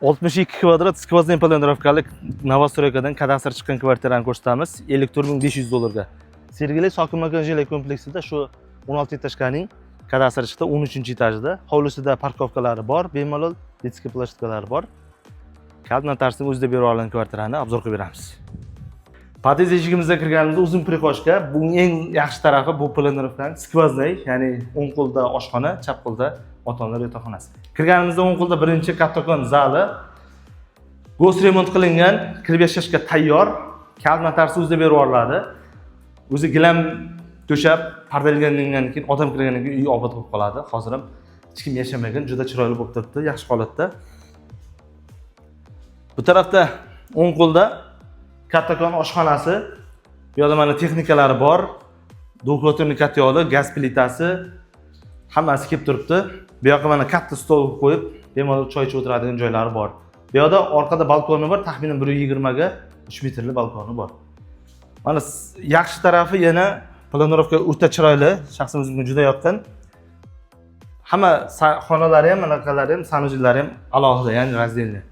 62 kvadrat сквозной планировка lik новостройка dan kadastr chiqqan kvartirani ko'rsatamiz 54 500 dollarga. Sergeli Sokin makon жилой kompleksida shu 16 этажка ning kadastr chiqdi, 13 etajida. Hovlisida парковка lari bor, bemalol детский площадка lari bor. Kalit notariusning o'zida berib olgan kvartirani обзор qilib beramiz. Podъезд eshigimizga kirganimizda uzun прихожка. Buning eng yaxshi tarafi, bu планировка ning сквозной, ya'ni o'ng qo'lda oshxona, chap qo'lda ota-onalar yotoqxonasi. Kirganimizda o'ng qo'lda birinchi kattakon zali. Госремонт qilingan, kirib yashashga tayyor. Kalit notarius o'zida berib yuboriladi. O'zi gilam to'shab, pardalangandan keyin, odam kirgandan keyin uy obod bo'lib qoladi. Hozir ham hech kim yashamagan, juda chiroyli bo'lib turibdi, yaxshi holatda. Bu tarafda o'ng qo'lda kattakon oshxonasi. Bu yerda mana texnikalari bor. Двухконтурный котёл i, gaz plitasi, hammasi kelib turibdi. Bu yoqqa mana katta stol qo'yib, bemalol choy ichib o'tiradigan joylari bor. Bu yoqda orqada balkoni bor, taxminan 120 ga 3 metrli balkoni bor. Mana yaxshi tarafi yana планировка o'ta chiroyli, shaxsan o'zimga juda yoqqan. Hamma xonalari ham, manaqalari ham, санузел lari ham alohida, ya'ni раздельный.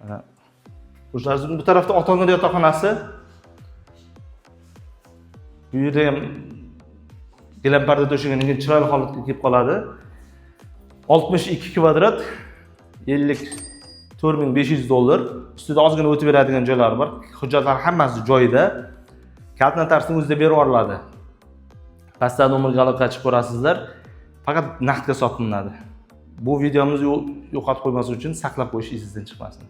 Mana bu tarafda ota-onalar yotoqxonasi. Bu yerda ham gilam parda to'shagandan keyin chiroyli holatga kelib qoladi. 62 kvadrat, 54 500 dollar. Ustida ozgina o'tib beradigan joylari bor. Hujjatlar hammasi joyida. Kalit notariusning o'zida berib yuboriladi. Pastda nomerga aloqa chiqib ko'rasizlar. Faqat naqdga sotilinadi. Bu videomizni yo'qotib qo'ymaslik uchun saqlab qo'yish esingizdan chiqmasin.